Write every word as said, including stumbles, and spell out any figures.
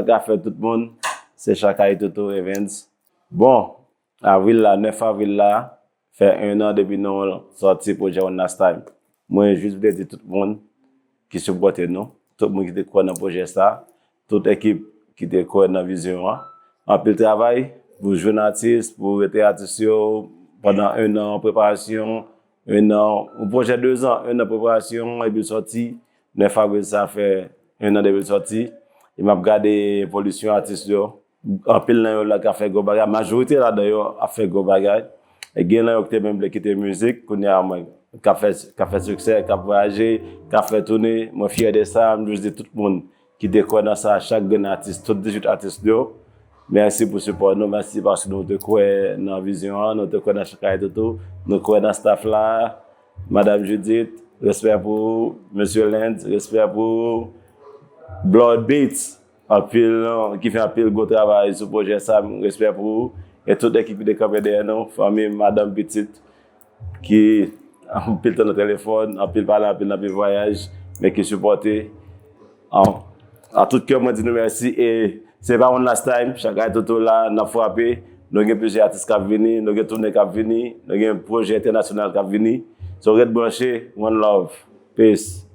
Sa k ap fèt tout moun, se Chakay Toto Evens. Bon, avril la, nèf avril la, fè en an depi nou sòti pwojè One Last Time. Mwen jis vle di tout moun ki sipòte nou, tout moun ki te kwè nan pwojè sa, tout ekip ki te kwè nan vizyon an. Anpil travay pou jwenn atis, pou rete atis yo pandan en an preparasyon, en an, yon pwojè de zan, en an preparasyon, epi sòti, nèf avril sa fè en an depi l sòti. E m ap gade evolisyon atis yo. Anpil nan yo la k ap fè gwo bagay, majorite ladan yo ap fè gwo bagay. E gen nan yo ki te menm vle kite mizik, kounye a mwen, k ap fè, k ap fè siksè, k ap vwayaje, k ap fè toune. Mwen fyè de sa, m jis di tout moun ki te kwè nan sa, chak grenn atis, tout dizuit atis yo, mèsi pou sipò nou, mèsi paske nou te kwè nan vizyon an, nou te kwè nan Chakay Toto, nou kwè nan staff la, Madam Judith, respè pou ou, Mesye Lens, respè pou ou, Blood Beats, anpil, ki fè anpil gwo travay sou pwojè sa, respè pou ou, e tout ekip ki te kanpe dèyè nou, fanmi, madanm, pitit, ki anpil tan nan telefòn, anpil pale, anpil nan anpil vwayaj, men ki sipòte. An, a tout kè, mwen di nou mèsi, e se pa One Last Time, Chakay Toto la, n ap frape, nou gen plizyè atis k ap vini, nou gen toune k ap vini, nou gen pwojè entènasyonal k ap vini. So, ret branche, one love, peace.